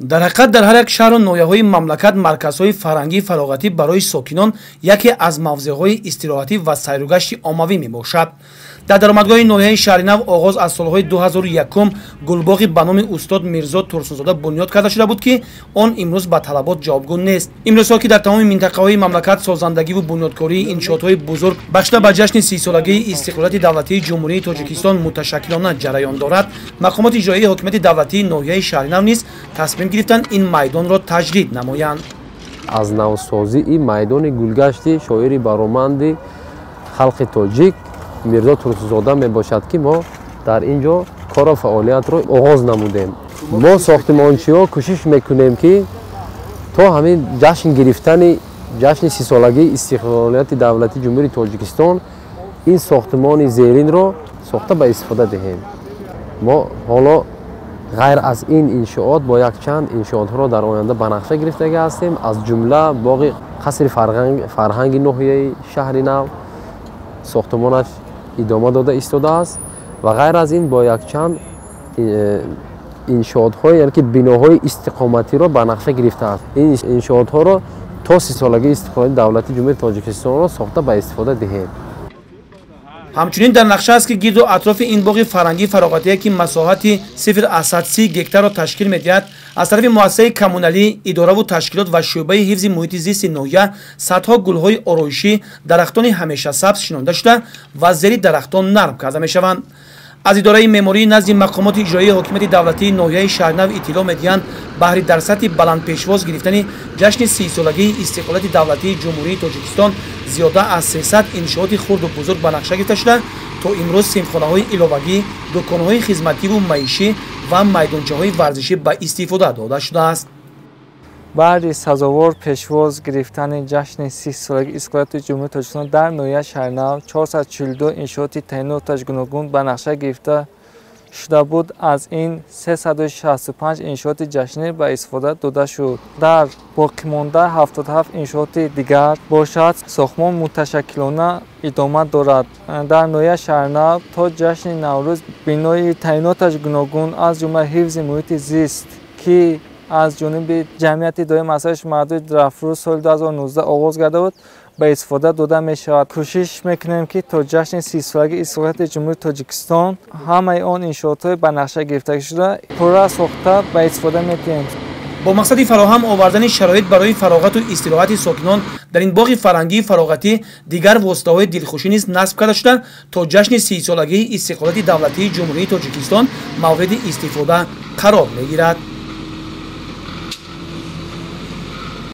Дар ҳақиқат, дар ҳар як шаҳру ноҳияҳои мамлакат марказҳои фарҳангии фароғатӣ барои сокинон яке аз мавзеъҳои истироҳатӣ ва сайругашти оммавӣ мебошад. Дар даромадгоҳи ноҳияи Шаҳринав оғоз аз солҳои 2001 гулбоғи ба номи устод Мирзо Турсунзода бунёд карда шуда буд, ки он имрӯз ба талабот ҷавобгӯ нест. Имрӯзҳо, ки дар тамоми минтақаҳои мамлакат созандагиву бунёдкории иншоотҳои бузург бахшида ба ҷашни 30-солагии истиқлолияти давлатии Ҷумҳурии Тоҷикистон муташаккилона ҷараён дорад, мақомоти иҷроии ҳокимияти давлатии ноҳияи Шаҳринав низ тасмим гирифтанд ин майдонро таҷдид намоянд. Аз навсозии майдони гулгашти шоири бароманди халқи тоҷик Мирзо Турсунзода мебошад, ки мо дар ин ҷо кору фаъолиятро оғоз намудем. Мо сохтимончиҳо кӯшиш мекунем, ки то ҳамин ҷашн гирифтани ҷашни 30-солагии истиқлолияти давлатии Ҷумҳурии Тоҷикистон ин сохтимони зеринро сохта ба истифода диҳем. Мо ҳоло ғайр аз ин иншоот бо якчанд иншоотҳоро дар оянда ба нақша гирифтага ҳастем, аз ҷумла боғи қасри фарҳанги ноҳияи Шаҳри Нав сохтмонаш идома дода истодааст ва ғайр аз ин бо якчанд иншоотҳои, яъне ки биноҳои истиқоматиро ба нақша гирифтааст. Ин иншоотҳоро то 30-солагии истиқлолияти давлатии Ҷумҳурии Тоҷикистонро сохта ба истифода диҳем. Ҳамчунин дар нақша аст, ки гирду атрофи ин боғи фарҳангии фароғатие, ки масоҳати 0,30 гектарро ташкил медиҳад, аз тарафи муассисаи коммуналӣ, идораву ташкилот ва шӯъбаи ҳифзи муҳити зисти ноҳия садҳо гулҳои ороишӣ, дарахтони ҳамешасабз шинонда шуда ва зери дарахтон нарм карда мешаванд. Аз идораи меъмории назди мақомоти иҷроии ҳокимияти давлатии ноҳияи Шаҳринав иттилоъ медиҳанд, баҳри дар сатҳи баланд пешвоз гирифтани ҷашни 30-солагии истиқлолияти давлатии Ҷумҳурии Тоҷикистон зиёда аз 300 иншооти хурду бузург ба нақша гирифта шуда, то имрӯз синфхонаҳои иловагӣ, дуконҳои хизмативу маишӣ ва майдончаҳои варзишӣ ба истифода дода шудааст. Баъди сазовор пешвоз гирифтани ҷашни 30-солагии истиқлолияти Ҷумҳурии Тоҷикистон дар ноҳияи Шаҳринав 442 иншооти таъиноташ гуногун ба нақша гирифта шуда буд. Аз ин 365 иншооти ҷашнӣ ба истифода дода шуд. Дар боқимонда 77 иншооти дигар бошад, сохтмон муташаккилона идома дорад. Дар ноҳияи Шаҳринав то ҷашни Наврӯз бинои таъиноташ гуногун, аз ҷумла ҳифзи муҳити зист, ки аз ҷониби ҷамъияти доимии масъалаи мардуми Рафрӯз соли 2019 оғоз карда буд, ба истифода дода мешавад. Кӯшиш мекунем, ки то ҷашни 30-солагии истиқлолияти Ҷумҳурии Тоҷикистон ҳамаи он иншоотҳои ба нақша гирифта шуда пурра сохта ба истифода медиҳем. Бо мақсади фароҳам овардани шароит барои фароғату истироҳати сокинон дар ин боғи фарҳангии фароғатӣ дигар воситаҳои дилхушӣ низ насб карда шуда, то ҷашни 30-солагии истиқлолияти давлатии Ҷумҳурии Тоҷикистон мавриди истифода қарор мегирад.